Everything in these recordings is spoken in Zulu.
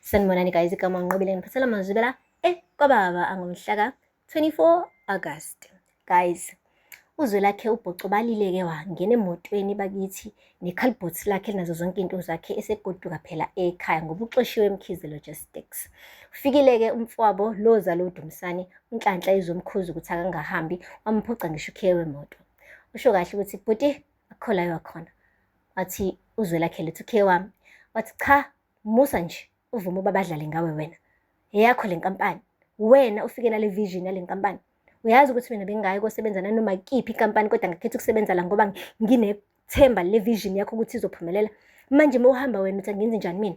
Sanibonani guys, igama uNqobile ngiphathela amazwi la ekwababa angomhla ka-24 August. Guys, uzwe lakhe ubhoco balile-ke wangena emotweni bakithi nekhalibhothi lakhe nazo zonke iy'nto zakhe esegoduka phela ekhaya ngoba uxoshiwe eMkhize Logistics. Ufikile-ke umfowabo lo zalo uDumisani uNhlanhla ezomkhuza ukuthi akangahambi wamphuca ngisho ukhiye wemoto. Usho kahle ukuthi bhuti akukho la wakhona. Wathi uzwe lakhe lethu ukhiye wami. Wathi cha musa nje uvume uba badlale ngawe wena. Eyakho le nkampani. Wena ufike nale vision yale nkampani. Uyazi ukuthi mina bengingayi kosebenza nanoma kiphi inkampani kodwa ngakhetha ukusebenza la ngoba nginethemba le vision yakho ukuthi izophumelela. Manje uma uhamba wena uthi angenzi njani mina?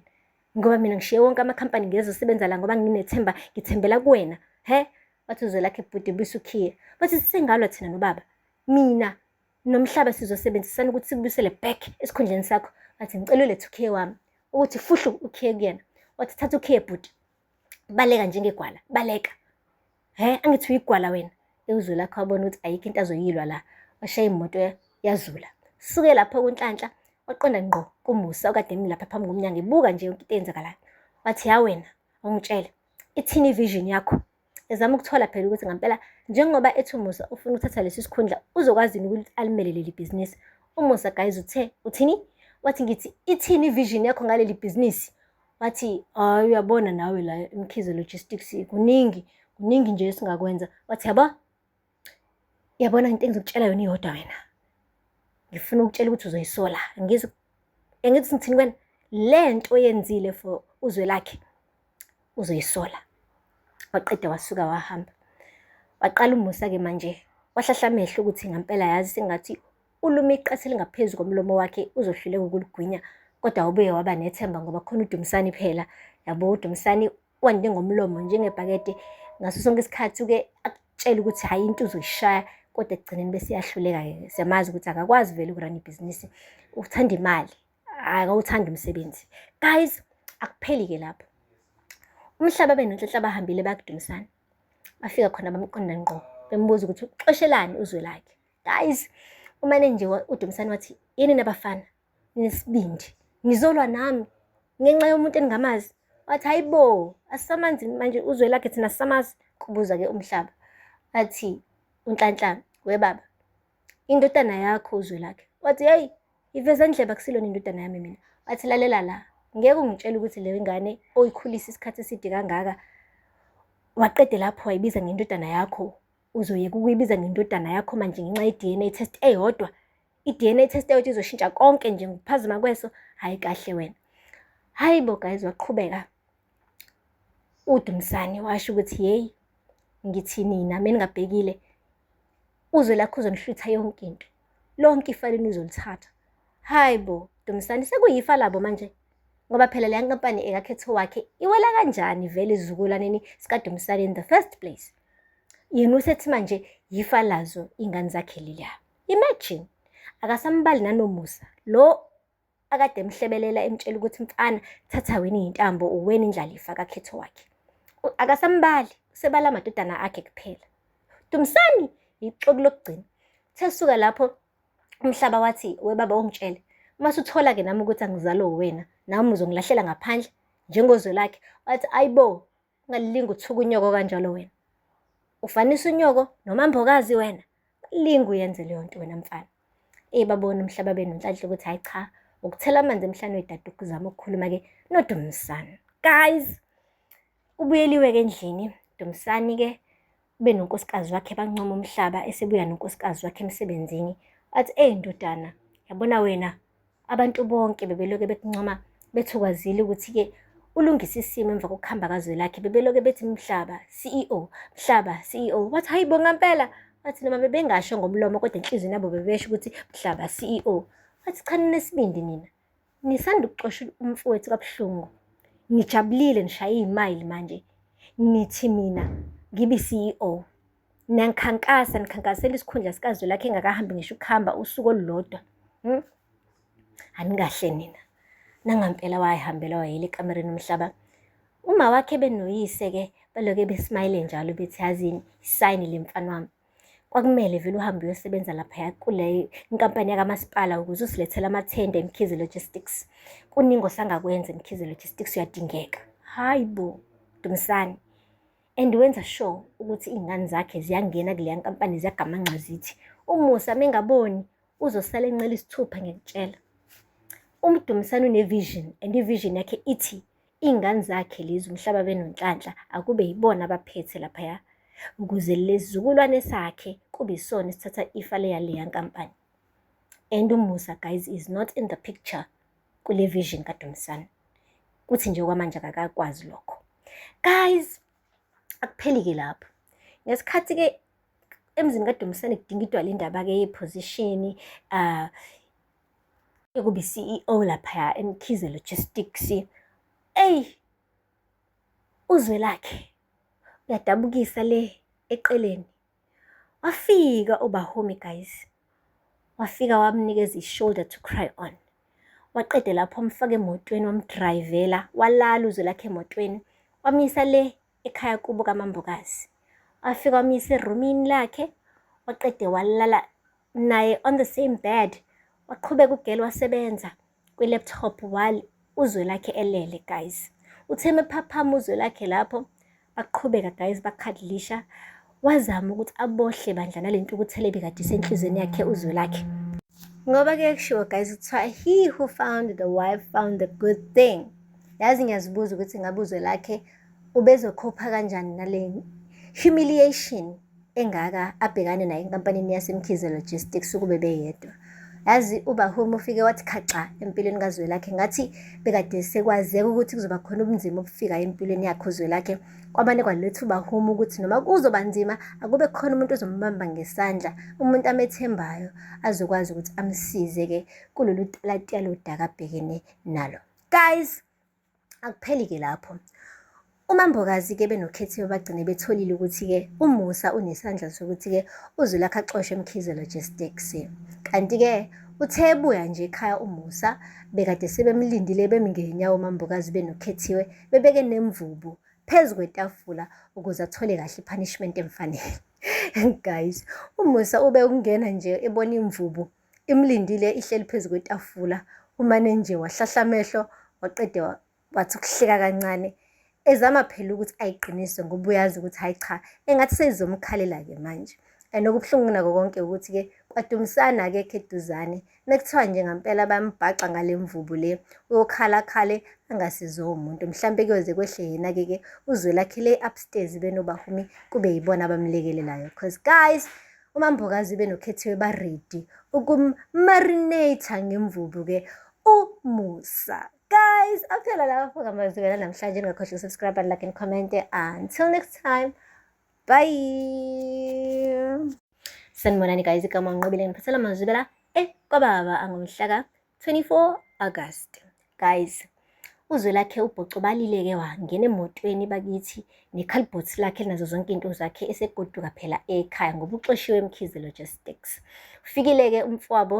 Ngoba mina ngishiye wonke amakhampani ngizosebenza la ngoba nginethemba, ngithembela kuwena. He? Wathi uzwe lakhe bhuti buyisa ukhiye. Wathi singalwa thina nobaba. Mina nomhlaba sizosebenzisana ukuthi sikubuyisele back esikhundleni sakho. Wathi ngicela ulethe ukhiye wami. Ukuthi fuhlu ukhiye kuyena. Wathi thatha ukhiye bhuti. Baleka njengegwala, baleka. He, angithi uyigwala wena. Ewuzwe lakho wabona ukuthi ayikho into azoyilwa la. Washaya imoto yazula. Suke lapho kuNhlanhla waqonda ngqo kuMusa okade emi lapha phambi komnyango ebuka nje yonke into eyenzakalayo. Wathi ya wena, ungitshele ithini ivision yakho? Ezama ukuthola phela ukuthi ngampela njengoba ethi uMusa ufuna ukuthatha lesi sikhundla uzokwazi yini ukuthi alimele leli bhizinisi. UMusa guys uthe uthini? Wathi ngithi ithini ivision yakho ngaleli bhizinisi? Wathi hayi uyabona nawe la eMkhize Logistics kuningi kuningi nje esingakwenza. Wathi yabo yabona into engizokutshela yona iyodwa wena. Ngifuna ukutshela ukuthi uzoyisola. Angizi angithi ngithini kuwena le nto oyenzile for uzwe lakhe uzoyisola. Waqeda wasuka wahamba. Waqala uMusa-ke manje wahlahla amehlo ukuthi ngampela yazi sengathi ulume iqatha elingaphezu komlomo wakhe uzohluleka ukuligwinya kodwa ubuye waba nethemba ngoba khona uDumisani phela yabo uDumisani wande ngomlomo njengebhakede ngaso sonke isikhathi uke akutshela ukuthi hhayi into uzoyishaya kodwa ekugcineni bese iyahluleka-ke siyamazi ukuthi akakwazi vele ukurana ibhizinisi uthanda imali akawuthandi umsebenzi. Guys, akupheli-ke lapho. Umhlaba benoNhlanhla bahambile bayakuDumisani. Bafika khona bamqonda ngqo bembuza ukuthi uxoshelani uzwe lakhe. Guys, umane nje uDumisani wathi yini nabafana nisibindi nizolwa nami ngenxa yomuntu eningamazi. Wathi hayibo asisamanzi manje uzwe lakhe thina sisamazi. Kubuza-ke umhlaba. Wathi uNhlanhla we baba indodana yakho uzwe lakhe. Wathi hey iveza ndlebe akusilona indodana yami mina. Wathi lalela la ngeke ungitshele ukuthi leyo ingane oyikhulisa isikhathi eside kangaka waqede lapho wayibiza ngendodana yakho uzoyeka ukuyibiza ngendodana yakho manje ngenxa ye-DNA test eyodwa. I-DNA test eyodwa izoshintsha konke nje ngokuphazima kweso. Hhayi kahle wena. Hhayi bo guys waqhubeka uDumisani washo ukuthi yeyi ngithi nina meningabhekile uzwe lakho uzonihlwitha yonke into. Lonke ifa lenu uzolithatha. Hhayi bo Dumisani sekuyifa labo manje. Ngoba phela leya nkampani ekakhetho wakhe iwela kanjani vele esizukulwaneni sikaDumisani in the first place. Yena usethi manje yifa lazo iy'ngane zakhe leliya. Imagine akasambali nanoMusa lo akade emhlebelela emtshela ukuthi mfana thatha wena iy'ntambo uwena indlalifa kakhetho wakhe. Akasambali usebala amadodana akhe kuphela. Dumisani yixoki lokugcina. Uthe suka lapho umhlaba wathi we baba ungitshele uma suthola-ke nami ukuthi angizalwa uwena nami uzongilahlela ngaphandle njengozwe lakhe. Wathi ayibo ungalilingi uthuka unyoko kanjalo wena. Ufanisa unyoko nomambokazi wena. Linga uyenze leyo nto wena mfana. Eyi babona umhlaba benoNhlanhla ukuthi hhayi cha ukuthela amanzi emhlane wedada ukuzama ukukhuluma-ke noDumisani. Guys, kubuyeliwe-ke endlini. Dumisani-ke ube nonkosikazi wakhe bancoma umhlaba esebuya nonkosikazi wakhe emsebenzini. Wathi eyi ndodana, yabona wena abantu bonke bebeloke bekuncoma bethi ukwazile ukuthi-ke ulungise isimo emva kokuhamba kazwe lakhe bebeloke bethi mhlaba CEO, mhlaba CEO. Wathi hayi bo ngampela. Wathi noma bebengasho ngomlomo kodwa enhliziyweni yabo bebesho ukuthi mhlaba CEO. Wathi cha ninesibindi nina. Nisanda ukuxosha umfowethu kabuhlungu. Nijabulile nishaye iy'mayili manje. Nithi mina ngibe i-CEO. Niyangikhankasa nikhankasela isikhundla sikazwe lakhe engakahambi ngisho ukuhamba usuku olulodwa. Hmm? Anikahle nina. Nangampela wayihambela wayela ekamereni umhlaba. Uma wakhe benoyise-ke baloke besmayile njalo bethi yazini isayini le mfana wami. Kwakumele vele uhambe uyosebenza laphaya kule nkampani yakamasipala ukuze usilethele amathenda eMkhize Logistics. Kuningi osangakwenza eMkhize Logistics uyadingeka. Hayi bo, Dumisani. And wenza sure ukuthi iy'ngane zakhe ziyangena kuleya nkampani ziyagamanxa zithi. UMusa mengaboni uzosala encela isithupha ngiyakutshela. UMdumisani une-vision and i-vision yakhe ithi iy'ngane zakhe lezi umhlaba benonhlanhla akube yibona abaphethe laphaya ukuze lesizukulwane sakhe kube isona esithatha ifa leyaleya nkampani. And uMusa guys is not in the picture kule vision kaDumisani. Kuthi nje okwamanje akakakwazi lokho. Guys, akupheli-ke lapho. Ngesikhathi-ke emzini kaDumisani kudingidwa le ndaba-ke ye-position yokuba i-CEO laphaya eMkhize Logistics. Eyi, uZwelakhe uyadabukisa le eqeleni. Wafika uBahumi guys, wafika wamnikeza i-shoulder to cry on. Waqeda lapho wamfaka emotweni wamdrayivela, walala uZwelakhe emotweni, wamyisa le ekhaya kubo kaMambokazi. Wafika wamyisa erumini lakhe, waqede walala naye on the same bed. Waqhubeka ugirl wasebenza kwi-laptop while uZwelakhe elele guys. Uthe mephaphama uZwelakhe lapho, baqhubeka guys bakhadlisha. Wazama ukuthi abohle bandla nale ntukuthelo ebikade isenhliziyweni yakhe uZwelakhe. Ngoba-ke kushiwo guys kuthiwa he who found the wife found the good thing. Yazi ngiyazibuza ukuthi ngabe uZwelakhe ubezokhopha kanjani nale humiliation engaka abhekane nayo enkampanini yaseMkhize Logistics ukube beyedwa. Yazi uBahumi ufike wathi khaxa empilweni kaZwelakhe ngathi bekade sekwazeka ukuthi kuzoba khona ubunzima obufika empilweni yakhe uZwelakhe. Kwamane kwaletha uBahumi ukuthi noma kuzoba nzima akube khona umuntu ozombamba ngesandla, umuntu amethembayo azokwazi ukuthi amsize-ke kulolu talatiya lodaka abhekene nalo. Guys, akupheli-ke lapho. UMambokazi-ke benoKhethiwe bagcine betholile ukuthi-ke uMusa unesandla sokuthi-ke uZwelakhe axoshwe eMkhize Logistics. Kanti-ke uthe ebuya nje ekhaya uMusa bekade sebemlindile bemi ngey'nyawo uMambokazi benoKhethiwe bebeke nemvubu phezu kwetafula ukuze athole kahle i-punishment emfanele. Guys, uMusa ube ukungena nje ebona imvubu imlindile ihleli phezu kwetafula, umane nje wahlahla amehlo waqede wathi ukuhleka kancane ezama phela ukuthi ayiqinise ngoba uyazi ukuthi hayi cha engathi seyizomkhalela-ke manje. And okubuhlungu kunako konke ukuthi-ke kwaDumisani akekho eduzane. Mekuthiwa nje ngampela bayambhaxa ngale mvubu le, uyokhala khale angasizwa umuntu. Mhlampe kuyoze kwehle yena-ke ke uZwelakhe le upstairs benoBahumi kube yibona abamlekelelayo. Cause guys, uMambokazi benoKhethiwe ba-ready ukum-marinate ngemvubu-ke uMusa. Guys, aphela lapho ngamazwi namhlanje. Ningakhohlwa ukusubscribe and like and comment. Until next time, bye. Sanibonani guys, igama Nqobile ngiphathela amazwi kwababa angomhla ka-24 August. Guys, uZwelakhe ubhocobalile-ke wangena emotweni bakithi nekhalibhothi lakhe nazo zonke iy'nto zakhe esegoduka phela ekhaya ngoba uxoshiwe eMkhize Logistics. Ufikile-ke umfowabo.